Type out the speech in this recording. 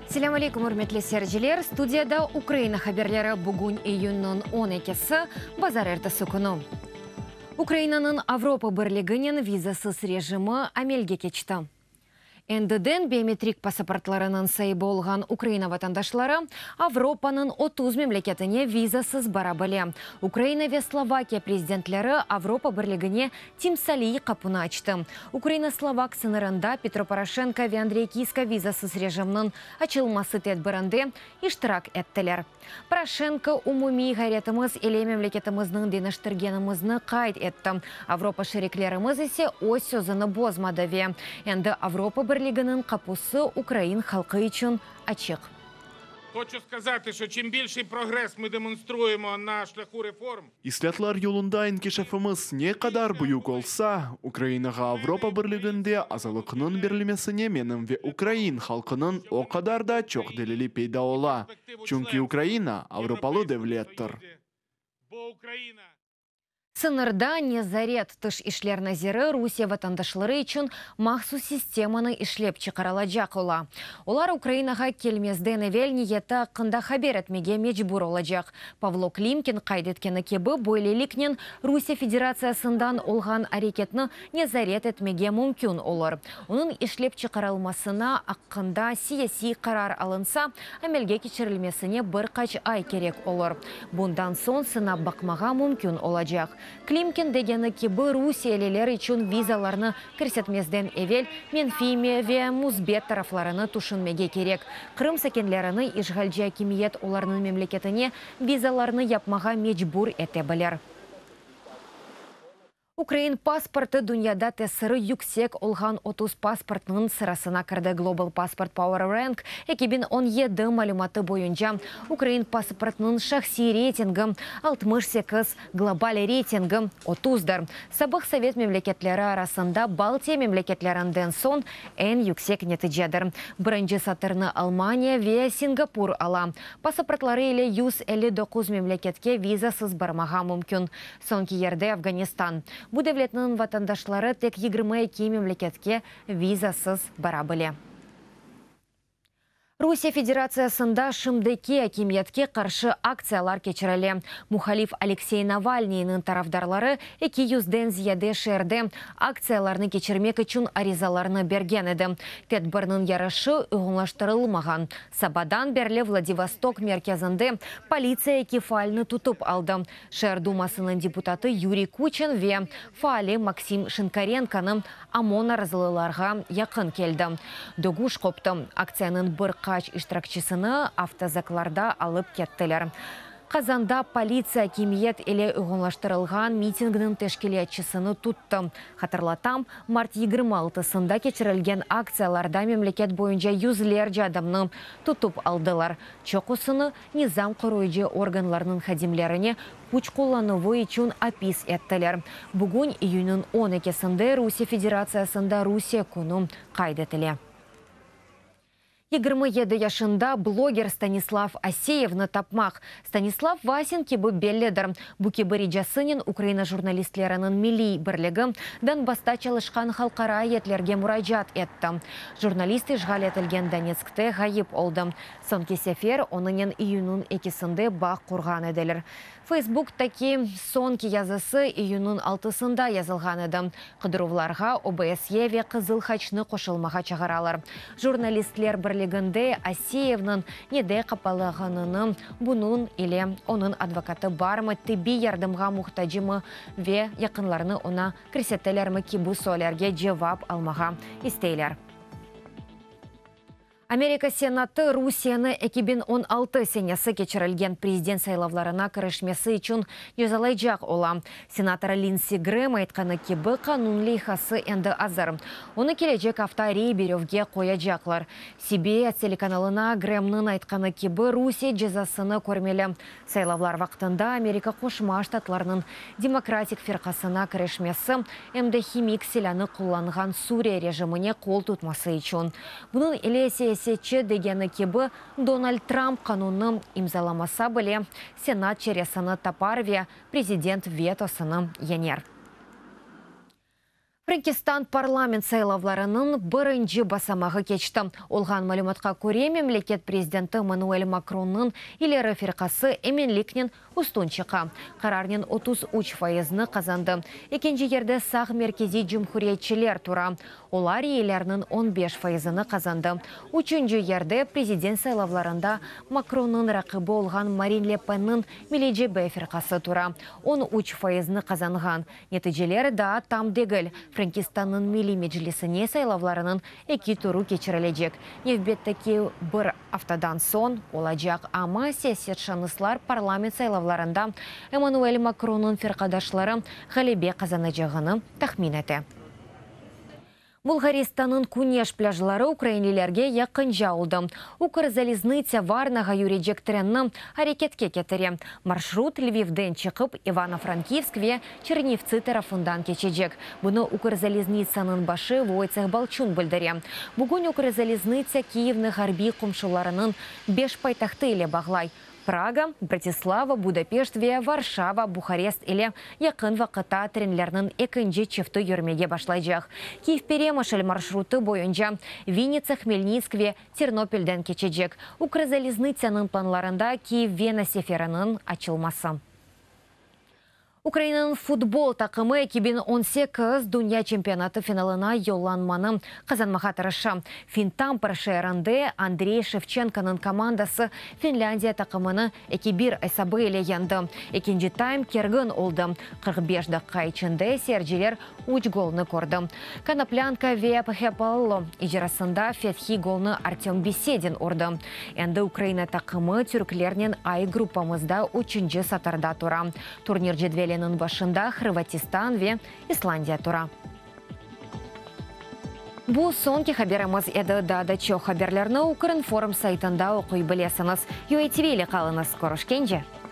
Selâm aleyküm, ürmetli seyirciler! Studiyada Ukraina haberleri bugün iyünniñ on ekisi, bazarertesi künü. Ukrainanıñ Avropa Birliginen vizasız rejimi amelge keçti. Endiden biometrik pasaportlarınıñ saibi olğan Ukraina vatandaşları Avropanıñ 30 memleketine vizasız bara bile. Ukraina ve Slovakiya prezidentleri Avropa Birligine timsaliy qapunı açtı. Ukraina-slovak sıñırında Petro Poroşenko ve Andrey Kiska vizasız rejimniñ açılması tedbirinde iştirak ettiler. Poroşenko, umumiy ğayretimiz ile memleketimizniñ deñiştirgenimizni qayd etti, Avropa şeriklerimiz ise öz sözüni bozmadı ve endi Avropa Birliginiñ qapusı ukrain halqı içün açıq. İslâtlar yolunda inkişafımız ne qadar büyük olsa, Ukrainağa Avropa Birliginde azalıqnıñ berilmesine menim ve ukrain halqınıñ o qadar da çoq delili peyda ola, çünki Ukraina, avropalı devlettir. Sıñırda nezaret, Tış işler naziri Rusiye vatandaşları içün mahsus sistemanı işlep çıqarılacaq ola. Olar Ukrainağa kelmezden evel niyeti aqqında haber etmege mecbur olacaq. Pavlo Klimkin qayd etkeni kibi, böyleliknen Rusiye Federatsiyasından olğan areketni nezaret etmege mümkün olur. Onıñ işlep çıqarılmasına aqqında siyasiy qarar alınsa, amelge keçirilmesine bir qaç ay kerek olur. Bundan soñ sınap baqmağa mümkün olacaq. Klimkin degeni kibi, rusiyeliler içün vizalarnı kirsetmezden evel menfiy ve müsbet taraflarını tüşünmege kerek. Qırım sakinlerini işğalci akimiyet olarnıñ memleketine vizalarnı yapmağa mecbur ete bilir. Ukrain pasportı dünyada tesiri yüksek olğan 30 pasportnıñ sırasına kirdi. Global Passport Power Rank 2017 malümatı boyunca ukrain pasportınıñ şahsiy reytingi 68, global reytingi otuzdır. Sabıq sovet memleketleri arasında Baltiya memleketlerinden soñ eñ yüksek neticedir. Birinci satırnı Almaniya ve Singapur ala. Pasaportları ile 159 memleketke vizasız barmağa mümkün. Soñki yerde Afganistan. Bu devletniñ vatandaşları tek 22 memleketke vizasız bara bile. Rusiye Federatsiyasında şimdiki akimiyetke qarşı aktsiyalar keçirile. Muhalif Aleksey Navalniyniñ tarafdarları eki yüzden ziyade şeerde aktsiyalarnı keçirmek içün arizalarnı bergen edi. Tedbirniñ yarışı uyğunlaştırılmağan. Sabadan berli Vladivostok merkezinde politsiya eki faalni tutıp aldı. Şeer dumasınıñ deputatı Yuriy Kuçin ve faali Maksim Şinkarenkonı OMON narazılılarğa yaqın keldi. Dögüş qoptı. Aktsiyanıñ bir qaç iştirakçisini avtozaklarda alıp kettiler. Qazanda politsiya akimiyet ile uyğunlaştırılğan mitingniñ teşkilâtçısını tuttı. Hatırlatam, mart 26-sında keçirilgen aktsiyalarda memleket boyunca yüzlerce adamnı tutıp aldılar. Çoqusını nizam qoruyıcı organlarnıñ hadimlerine küç qullanuvı içün apis ettiler. Bugün, iyünniñ on ekisinde, Rusiye Federatsiyasında Rusiye künü qayd etile. 27 yaşında bloger Stanislav Aseyevni tapmaq, Stanislav Vasin kibi bellidir. Bu kibi ricasınen Ukraina jurnalistleriniñ milliy birligi Donbassta çalışqan halqara eyyetlerge muracaat etti. Jurnalist işğal etilgen Donetskte ğayıp oldı. Soñki sefer onınen iyünniñ ekisinde bağ qurğan ediler. Facebooktaki soñki yazısı iyünniñ altısında yazılğan edi. Qıdıruvlarğa OBSYE ve Qızıl Haçnı qoşulmağa çağıralar. Jurnalistler birliginde Aseyevniñ nede qapalağanını, bunıñ ile onıñ advokatı barmı, tibbiy yardımğa muhtacımı ve yaqınlarını oña kirsetelermi kibi suallerge cevap almağa isteyler. Amerika Senatı Rusiyeni 2016 senesi keçirilgen prezident saylavlarına kirişmesi içün cezalaycaq ola. Senator Lindsi Grem aytqanı kibi, qanun leyhası endi azır. Onı kelecek afta rey berüvge qoyacaqlar. CBS telekanalına Gremniñ aytqanı kibi, Rusiye cezasını körmeli. Saylavlar vaqtında Amerika Qoşma Ştatlarınıñ Demokratik firqasına kirişmesi, em de himik silânı qullanğan Suriye rejimine qol tutması içün. Bunıñ ile siyasetçi degeni kibi, Donald Trump qanunnı imzalamasa bile, Senat çaresini tapar ve prezident vetosını yeñer. Frenkistan parlament saylavlarınıñ birinci basamağı keçti. Olğan malümatqa köre, memleket prezidenti Emmanuel Makronnıñ İleri firqası eminliknen üstün çıqa, qararnen 33 fayıznı qazandı. Ekinci yerde sağ merkeziy Cumhuriyetçiler tura, olar reylerniñ 15 fayızını qazandı. Üçünci yerde prezident saylavlarında Makronnıñ raqibi olğan Marin Le Penniñ Milliy cebe firqası tura, 13 fayıznı qazanğan. Neticeler daa tam degil. Frenkistannıñ Milliy Meclisine saylavlarınıñ eki turu keçirilecek. Nevbetteki bir aftadan soñ olacaq, amma siyasetşınaslar parlament saylavlarında Emmanuel Makronnıñ firqadaşları ğalebe qazanacağını tahmin ete. Bulğaristannıñ küneş plâjları ukrainlilerge yaqınca oldı. Ukrzaliznıtsâ Varnağa yürecek trenni areketke ketire. Marşrut Lvivden çıqıp, İvano-Frankivsk ve Çernivtsi tarafından keçecek. Bunı Ukrzaliznitsanıñ başı Voytseh Balçun bildire. Bugün Ukrzaliznıtsâ Kiyevni ğarbiy qomşularınıñ beş paytahtı ile bağlay, Praga, Bratislava, Budapeşt ve Varşava, Buharest ile yaqın vaqıtta trenlerniñ ekinci çifti yürmege başlaycaq. Kiyev-Peremışl marşrutı boyunca Vinnitsa, Hmelnitsk ve Ternopilden keçecek. Ukrzaliznıtsânıñ planlarında Kiyev-Vena seferiniñ açılması. Ukrainanıñ futbol taqımı 2018 dünya çempionatı finalına yollanmanı qazanmağa tırışa. Fin Tampere şeerinde Andrey Şevçenkonıñ komandası Finlândiya taqımını 2-1 esabı ile yeñdi. Ekinci taym kergin oldı. 45 daqqa içinde seyirciler üç golnı kördi. Konoplânka ve Phepallo icrasında fethi golnı Artöm Besedin urdı. Endi Ukraina taqımı türklernen I gruppamızda üçünci satırda tura. Turnir cedveliniñ başında Hırvatistan ve İslandiya tura. Bu soñki haberimiz edi. Daa da çoq haberlerni Ukrinform saytında oquy bilesiñiz. UATV ile qalıñız. Körüşkence!